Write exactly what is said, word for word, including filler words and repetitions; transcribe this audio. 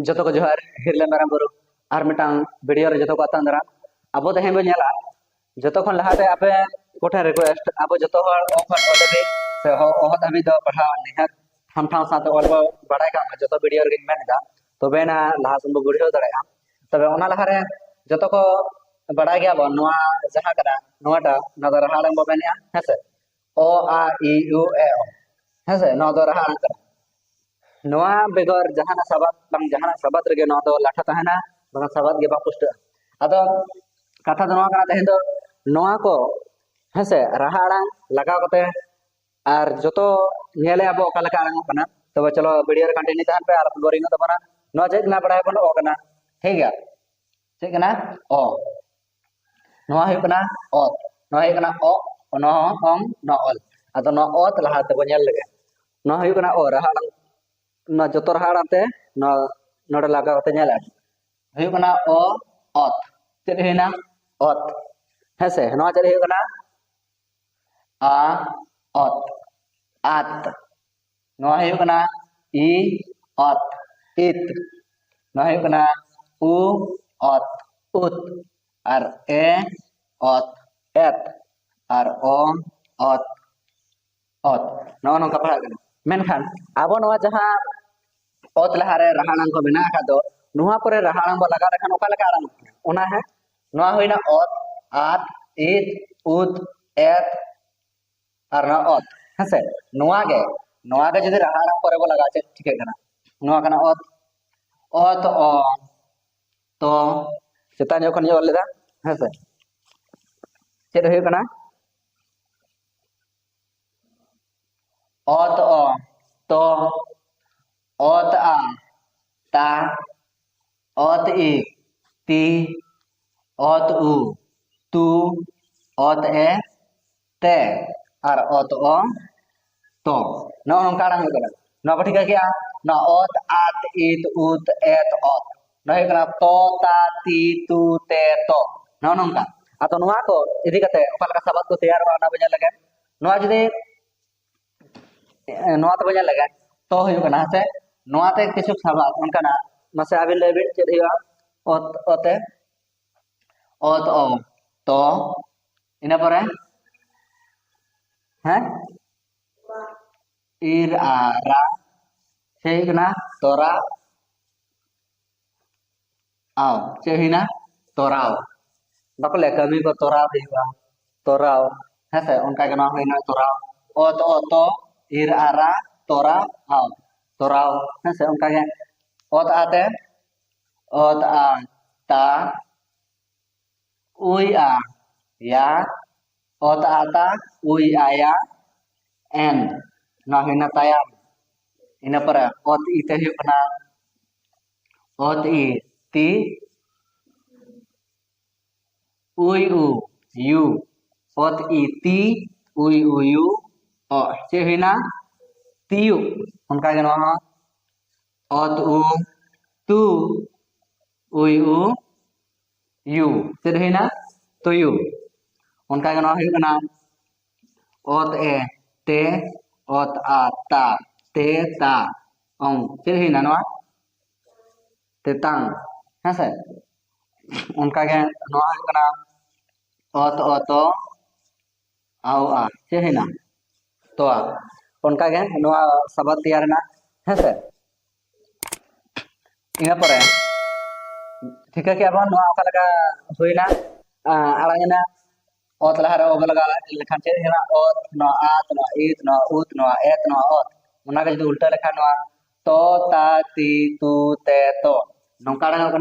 ᱡᱚᱛᱚ ᱠᱚ ᱡᱚᱦᱟᱨ, ᱦᱤᱨᱞᱟᱹ ᱢᱟᱨᱟᱝ ᱵᱩᱨᱩ ᱟᱨ ᱢᱤᱫᱴᱟᱝ ᱵᱷᱤᱰᱤᱭᱳ ᱨᱮ ᱡᱚᱛᱚ ᱠᱚ ᱟᱛᱟᱝ ᱫᱟᱨᱟᱢ᱾ ᱟᱵᱚ ᱛᱮᱦᱮᱧ ᱵᱚᱱ ᱧᱮᱞᱟ, ᱡᱚᱛᱚ ᱠᱷᱚᱱ ᱞᱟᱦᱟᱛᱮ ᱟᱯᱮ ᱠᱚᱴᱷᱮᱱ ᱨᱤᱠᱩᱭᱮᱥᱴ, ᱟᱵᱚ ᱡᱚᱛᱚ ᱦᱚᱲ ᱚ ᱠᱷᱚᱱ ᱚ ᱫᱷᱟᱹᱵᱤᱡ ᱥᱮ ᱦᱚ ᱚᱦ ᱫᱷᱟᱹᱵᱤᱡ ᱫᱚ ᱯᱟᱲᱦᱟᱣ ᱱᱤᱦᱟᱹᱛ ᱴᱷᱟᱢ ᱴᱷᱟᱢ ᱥᱟᱶᱛᱮ ᱚᱞ ᱵᱚ ᱵᱟᱲᱟᱭ ᱠᱟᱜ ᱢᱟ, ᱡᱚᱛᱚ ᱵᱷᱤᱰᱤᱭᱳ ᱨᱮᱜᱮᱧ ᱢᱮᱱ ᱮᱫᱟ, ᱛᱚᱵᱮ ᱮᱱᱟ ᱞᱟᱦᱟ ᱥᱮᱱ ᱵᱚ ᱵᱩᱲᱦᱟᱹᱣ ᱫᱟᱲᱮᱭᱟᱜᱼᱟ᱾ ᱛᱚᱵᱮ ᱚᱱᱟ ᱞᱟᱦᱟᱨᱮ ᱡᱚᱛᱚ ᱠᱚ ᱵᱟᱲᱟᱭ ᱜᱮᱭᱟ ᱵᱚᱱ, ᱱᱚᱣᱟ ᱡᱟᱦᱟᱸ ᱠᱟᱱᱟ ᱱᱚᱣᱟᱴᱟᱜ, ᱱᱚᱣᱟ ᱫᱚ ᱨᱟᱦᱟ ᱟᱲᱟᱝ ᱵᱚ ᱢᱮᱱᱮᱜᱼᱟ, ᱦᱮᱸ ᱥᱮ? ᱚ, ᱟ, ᱤ, ᱩ, ᱮ, ᱚ, ᱦᱮᱸ ᱥᱮ? ᱱᱚᱣᱟ ᱫᱚ ᱨᱟᱦᱟ ᱟᱲᱟᱝ ᱠᱟᱱᱟ᱾ ᱱᱚᱣᱟ ᱵᱮᱜᱚᱨ ᱡᱟᱦᱟᱱᱟᱜ ᱥᱟᱵᱟᱫ ᱵᱟᱝ ᱡᱟᱦᱟᱱᱟᱜ ᱥᱟᱵᱟᱫ ᱨᱮᱜᱮ ᱱᱚᱣᱟ ᱫᱚ ᱞᱟᱴᱷᱟ ᱛᱟᱦᱮᱱᱟ, ᱵᱟᱝᱠᱷᱟᱱ ᱥᱟᱵᱟᱫ ᱜᱮ ᱵᱟᱝ ᱯᱩᱥᱴᱟᱹᱜᱼᱟ᱾ ᱟᱫᱚ ᱠᱟᱛᱷᱟ ᱫᱚ ᱱᱚᱣᱟ ᱠᱟᱱᱟ, ᱛᱮᱦᱮᱧ ᱫᱚ ᱱᱚᱣᱟ ᱠᱚ, ᱦᱮᱸ ᱥᱮ, ᱨᱟᱦᱟ ᱟᱲᱟᱝ ᱞᱟᱜᱟᱣ ᱠᱟᱛᱮ ᱟᱨ ᱡᱚᱛᱚ ᱧᱮᱞᱮ ᱟᱵᱚ ᱚᱠᱟ ᱞᱮᱠᱟ ᱟᱲᱟᱝᱚᱜ ᱠᱟᱱᱟ᱾ ᱛᱚᱵᱮ ᱪᱚᱞᱚ, ᱵᱷᱤᱰᱤᱭᱳ ᱨᱮ ᱠᱚᱱᱴᱤᱱᱤᱭᱩ ᱛᱟᱦᱮᱱ ᱯᱮ, ᱟᱞᱚ ᱯᱮ ᱵᱳᱨᱤᱝᱚᱜ ᱛᱟᱵᱚᱱᱟ᱾ ᱱᱚᱣᱟ ᱪᱮᱫ ᱠᱟᱱᱟ ᱵᱟᱲᱟᱭ ᱵᱚᱱ? ᱚ ᱠᱟᱱᱟ, ᱴᱷᱤᱠ ᱜᱮᱭᱟ? ᱪᱮᱫ ᱠᱟᱱᱟ? ᱚ᱾ ᱱᱚᱣᱟ ᱦᱩᱭᱩᱜ ᱠᱟᱱᱟ ᱚᱛ, ᱱᱚᱣᱟ ᱦᱩᱭᱩᱜ ᱠᱟᱱᱟ ᱚ, ᱱᱚᱣᱟ ᱦᱚᱸ ᱚᱝ, ᱱᱚᱣᱟ ᱚᱞ᱾ ᱟᱫᱚ ᱱᱚᱣᱟ ᱚᱛ ᱞᱟᱦᱟ ᱛᱮᱵᱚ ᱧᱮᱞ ᱞᱮᱜᱮ᱾ ᱱᱚᱣᱟ ᱦᱩᱭᱩᱜ ᱠᱟᱱᱟ ᱚ, ᱨᱟᱦᱟ ᱟᱲᱟᱝ, ᱱᱚᱣᱟ ᱡᱚᱛᱚ ᱨᱟᱦᱟ ᱟᱲᱟᱝ ᱛᱮ ᱱᱚᱣᱟ ᱱᱚᱰᱮ ᱞᱟᱜᱟᱣ ᱠᱟᱛᱮ ᱧᱮᱞ ᱟᱹᱰᱤ ᱦᱩᱭᱩᱜ ᱠᱟᱱᱟ ᱚ, ᱚᱛ᱾ ᱪᱮᱫ ᱦᱩᱭᱱᱟ? ᱚᱛ᱾ ᱦᱮᱸ ᱥᱮ? ᱱᱚᱣᱟ ᱪᱮᱫ ᱦᱩᱭᱩᱜ ᱠᱟᱱᱟ? ᱟ, ᱚᱛ, ᱟᱛ᱾ ᱱᱚᱣᱟ ᱦᱩᱭᱩᱜ ᱠᱟᱱᱟ ᱤ, ᱚᱛ, ᱤᱛ᱾ ᱱᱚᱣᱟ ᱦᱩᱭᱩᱜ ᱠᱟᱱᱟ ᱩ, ᱚᱛ, ᱩᱛ᱾ ᱟᱨ ᱮ, ᱚᱛ, ᱮᱛ᱾ ᱟᱨ ᱚ, ᱚᱛ, ᱚᱛ᱾ ᱱᱚᱜᱼᱚ ᱱᱚᱝᱠᱟ ᱯᱟᱲᱦᱟᱜ ᱠᱟᱱᱟ᱾ ᱢᱮᱱᱠᱷᱟᱱ ᱟᱵᱚ ᱱᱚᱣᱟ ᱡᱟᱦᱟᱸ ᱚᱛ ᱞᱟᱦᱟᱨᱮ ᱨᱟᱦᱟ ᱟᱲᱟᱝ ᱠᱚ ᱢᱮᱱᱟᱜ ᱟᱠᱟᱫ ᱫᱚ, ᱱᱚᱣᱟ ᱠᱚᱨᱮ ᱨᱟᱦᱟ ᱟᱲᱟᱝ ᱵᱚ ᱞᱟᱜᱟᱣ ᱞᱮᱠᱷᱟᱱ ᱚᱠᱟ ᱞᱮᱠᱟ ᱟᱲᱟᱝ ᱚᱜ ᱠᱟᱱᱟ? ᱚᱱᱟ ᱦᱮᱸ, ᱱᱚᱣᱟ ᱦᱩᱭᱱᱟ ᱚᱛ, ᱟᱛ, ᱤᱛ, ᱩᱛ, ᱮᱛ, ᱟᱨ ᱱᱚᱣᱟ ᱚᱛ᱾ ᱦᱮᱸᱥᱮ? ᱱᱚᱣᱟ ᱜᱮ, ᱱᱚᱣᱟ ᱜᱮ ᱡᱩᱫᱤ ᱨᱟᱦᱟ ᱟᱲᱟᱝ ᱯᱚᱨᱮ ᱵᱚ ᱞᱟᱜᱟᱣᱟ, ᱪᱮᱫ ᱪᱤᱠᱟᱹᱜ ᱠᱟᱱᱟ? ᱱᱚᱣᱟ ᱠᱟᱱᱟ ᱚᱛ, ᱚᱛ, ᱚ, ᱛᱚ᱾ ᱪᱮᱛᱟᱱ ᱧᱚᱜ ᱠᱷᱚᱱ ᱤᱧ ᱚᱞ ᱞᱮᱫᱟ, ᱦᱮᱸᱥᱮ? ᱪᱮᱫ ᱦᱩᱭᱩᱜ ᱠᱟᱱᱟ? ᱚᱛ, ᱚ, ᱛᱚ᱾ ᱚᱛ, ᱟ, ᱛᱟ᱾ ᱚᱛ, ᱤ, ᱛᱤ᱾ ᱚᱛ, ᱩ, ᱛᱩ᱾ ᱚᱛ, ᱮ, ᱛᱮ᱾ ᱟᱨ ᱚᱛ, ᱚ, ᱛᱚ᱾ ᱱᱚᱜᱼᱚ ᱱᱚᱝᱠᱟ ᱟᱲᱟᱝ ᱦᱩᱭᱩᱜ ᱠᱟᱱᱟ᱾ ᱱᱚᱣᱟ ᱵᱚ ᱴᱷᱤᱠᱟᱹ ᱠᱮᱜᱼᱟ? ᱱᱚᱣᱟ ᱚᱛ, ᱟᱛ, ᱤᱛ, ᱩᱛ, ᱮᱛ, ᱚᱛ᱾ ᱱᱚᱣᱟ ᱦᱩᱭᱩᱜ ᱠᱟᱱᱟ ᱛᱚ, ᱛᱟ, ᱛᱤ, ᱛᱩ, ᱛᱮ, ᱛᱚ᱾ ᱱᱚᱜᱼᱚ ᱱᱚᱝᱠᱟ᱾ ᱟᱫᱚ ᱱᱚᱣᱟ ᱠᱚ ᱤᱫᱤ ᱠᱟᱛᱮ ᱚᱠᱟ ᱞᱮᱠᱟ ᱥᱟᱵᱟᱫ ᱠᱚ ᱛᱮᱭᱟᱨᱚᱜᱼᱟ, ᱚᱱᱟ ᱵᱚ ᱧᱮᱞ ᱞᱮᱜᱮ᱾ ᱱᱚᱣᱟ ᱡᱩᱫᱤ, ᱮ, ᱱᱚᱣᱟ ᱛᱮᱵᱚ ᱧᱮᱞ ᱞᱮᱜᱮ, ᱛᱚ ᱦᱩᱭᱩᱜ ᱠᱟᱱᱟ, ᱦᱮᱸ ᱥᱮ? ᱱᱚᱣᱟᱛᱮ ᱠᱤᱪᱷᱩ ᱥᱟᱵᱟᱫ ᱚᱱᱠᱟᱱᱟᱜ ᱢᱟᱥᱮ ᱟᱹᱵᱤᱱ ᱞᱟᱹᱭ ᱵᱤᱱ, ᱪᱮᱫ ᱦᱩᱭᱩᱜᱼᱟ? ᱚᱛ, ᱚᱛᱮ, ᱚᱛ, ᱚ, ᱛᱚ, ᱤᱱᱟᱹ ᱯᱚᱨᱮ, ᱦᱮᱸ, ᱤᱨ, ᱟ, ᱨᱟ, ᱥᱮ ᱦᱩᱭᱩᱜ ᱠᱟᱱᱟ ᱛᱚᱨᱟ, ᱟᱣ᱾ ᱪᱮᱫ ᱦᱩᱭᱱᱟ? ᱛᱚᱨᱟᱣ᱾ ᱵᱟᱠᱚ ᱞᱟᱹᱭᱟ ᱠᱟᱹᱢᱤ ᱠᱚ ᱛᱚᱨᱟᱣ ᱦᱩᱭᱩᱜᱼᱟ, ᱛᱚᱨᱟᱣ᱾ ᱦᱮᱸ ᱥᱮ? ᱚᱱᱠᱟ ᱜᱮ ᱱᱚᱣᱟ ᱦᱩᱭᱱᱟ ᱛᱚᱨᱟᱣ᱾ ᱚᱛ, ᱚ, ᱛᱚ, ᱤᱨ, ᱟ, ᱨᱟ, ᱛᱚᱨᱟ, ᱟᱣ᱾ ᱛᱚᱨᱟᱣ᱾ ᱦᱮᱸ ᱥᱮ? ᱚᱱᱠᱟ ᱜᱮ ᱚᱛ, ᱟ, ᱛᱮ, ᱚᱛ, ᱟ, ᱛᱟ, ᱩᱭ, ᱟ, ᱭᱟ, ᱚᱛ, ᱟ, ᱛᱟ, ᱩᱭ, ᱟ, ᱭᱟ, ᱮᱱ᱾ ᱱᱚᱣᱟ ᱦᱩᱭᱱᱟ ᱛᱟᱭᱟᱢ᱾ ᱤᱱᱟᱹ ᱯᱚᱨᱮ ᱚᱛ, ᱤ ᱛᱮ ᱦᱩᱭᱩᱜ ᱠᱟᱱᱟ ᱚᱛ, ᱤ, ᱛᱤ, ᱩᱭ, ᱩ, ᱭᱩ᱾ ᱚᱛ, ᱤ, ᱛᱤ, ᱩᱭ, ᱩ, ᱭᱩ, ᱚ᱾ ᱪᱮᱫ ᱦᱩᱭᱱᱟ? ᱛᱤᱭᱩᱜ᱾ ᱚᱱᱠᱟ ᱜᱮ ᱱᱚᱣᱟ ᱦᱚᱸ ᱚᱛ, ᱩ, ᱛᱩ, ᱩᱭ, ᱩ, ᱭᱩ᱾ ᱪᱮᱫ ᱦᱩᱭᱱᱟ? ᱛᱩᱭᱩ᱾ ᱚᱱᱠᱟ ᱜᱮ ᱱᱚᱣᱟ ᱦᱩᱭᱩᱜ ᱠᱟᱱᱟ ᱚᱛ, ᱮ, ᱛᱮ, ᱚᱛ, ᱟ, ᱛᱟ, ᱛᱮ, ᱛᱟ, ᱚᱝ᱾ ᱪᱮᱫ ᱦᱩᱭᱱᱟ ᱱᱚᱣᱟ? ᱛᱮᱛᱟᱝ᱾ ᱦᱮᱸ ᱥᱮ? ᱚᱱᱠᱟ ᱜᱮ ᱱᱚᱣᱟ ᱦᱩᱭᱩᱜ ᱠᱟᱱᱟ ᱚᱛ, ᱚ, ᱛᱚ, ᱟᱣ, ᱟ᱾ ᱪᱮᱫ ᱦᱩᱭᱱᱟ? ᱛᱚᱣᱟ᱾ ᱚᱱᱠᱟ ᱜᱮ ᱱᱚᱣᱟ ᱥᱟᱵᱟᱫ ᱛᱮᱭᱟᱨ ᱮᱱᱟ᱾ ᱦᱮᱸ ᱥᱮ? ᱤᱱᱟᱹ ᱯᱚᱨᱮ ᱴᱷᱤᱠᱟᱹ ᱠᱮᱜᱼᱟ ᱵᱚᱱ ᱱᱚᱣᱟ ᱚᱠᱟ ᱞᱮᱠᱟ ᱦᱩᱭᱱᱟ, ᱟᱸ, ᱟᱲᱟᱝ ᱮᱱᱟ᱾ ᱚᱛ ᱞᱟᱦᱟᱨᱮ ᱚ ᱵᱚ ᱞᱟᱜᱟᱣᱟ, ᱮᱱᱠᱷᱟᱱ ᱪᱮᱫ ᱦᱩᱭᱩᱜᱼᱟ? ᱚᱛ, ᱱᱚᱣᱟ ᱟᱛ, ᱱᱚᱣᱟ ᱤᱛ, ᱱᱚᱣᱟ ᱩᱛ, ᱱᱚᱣᱟ ᱮᱛ, ᱱᱚᱣᱟ ᱚᱛ᱾ ᱚᱱᱟ ᱜᱮ ᱡᱩᱫᱤ ᱩᱞᱴᱟᱹ ᱞᱮᱠᱷᱟᱱ ᱱᱚᱣᱟ ᱛᱚ, ᱛᱟ, ᱛᱤ, ᱛᱩ, ᱛᱮ, ᱛᱚ᱾ ᱱᱚᱝᱠᱟ ᱟᱲᱟᱝᱚᱜ ᱠᱟᱱᱟ᱾